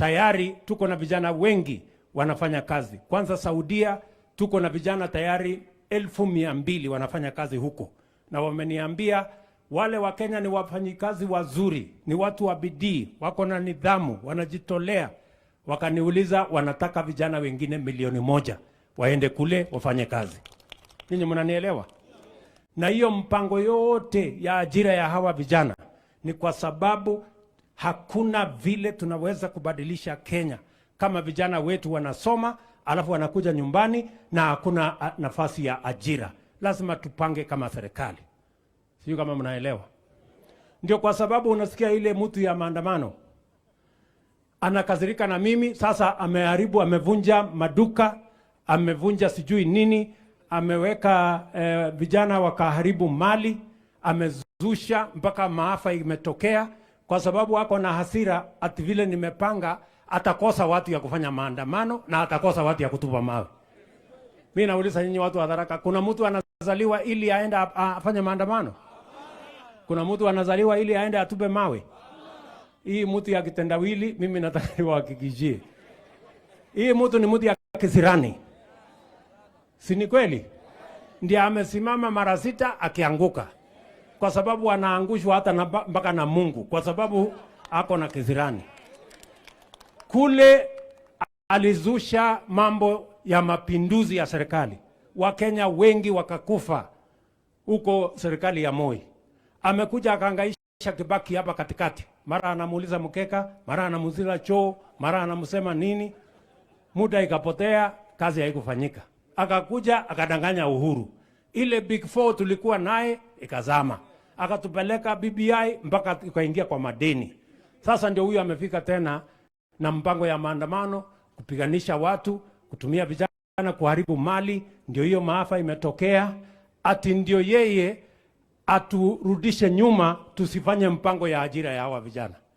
Tayari tuko na vijana wengi wanafanya kazi. Kwanza Saudia tuko na vijana tayari 200,000 wanafanya kazi huko, na wameniambia wale wa Kenya ni wafanyikazi wazuri, ni watu wa bidii, wako na nidhamu, wanajitolea. Wakaniuliza wanataka vijana wengine 1 milioni waende kule wafanye kazi. Ninyi mnanielewa? Na hiyo mpango yote ya ajira ya hawa vijana ni kwa sababu hakuna vile tunaweza kubadilisha Kenya kama vijana wetu wanasoma alafu wanakuja nyumbani na hakuna nafasi ya ajira. Lazima tupange kama serikali. Sijui kama mnaelewa. Ndio kwa sababu unasikia ile mtu ya maandamano anakasirika na mimi sasa, ameharibu, amevunja maduka, amevunja sijui nini, ameweka vijana wakaharibu mali, amezusha mpaka maafa imetokea, kwa sababu ako na hasira ati vile nimepanga atakosa watu ya kufanya maandamano na atakosa watu ya kutupa mawe. Mimi nauliza nyinyi watu wa Tharaka, kuna mtu anazaliwa ili aende afanye maandamano? Kuna mtu anazaliwa ili aende atupe mawe? Hii mtu ya kitendawili, mimi nataka niwahakikishie, hii mtu ni mtu ya kisirani, si ni kweli? Ndiye amesimama mara 6 akianguka, kwa sababu anaangushwa hata na, mpaka na Mungu, kwa sababu ako na kisirani. Kule alizusha mambo ya mapinduzi ya serikali, Wakenya wengi wakakufa huko serikali ya Moi. Amekuja akahangaisha Kibaki hapa katikati, mara anamuuliza mkeka, mara anamuuliza choo, mara anamsema nini. Muda ikapotea, kazi haikufanyika. Akakuja akadanganya Uhuru, ile Big Four tulikuwa naye ikazama, akatupeleka BBI mpaka tukaingia kwa madeni. Sasa ndio huyu amefika tena na mpango ya maandamano, kupiganisha watu, kutumia vijana kuharibu mali. Ndio hiyo maafa imetokea, ati ndio yeye aturudishe nyuma tusifanye mpango ya ajira ya hawa vijana.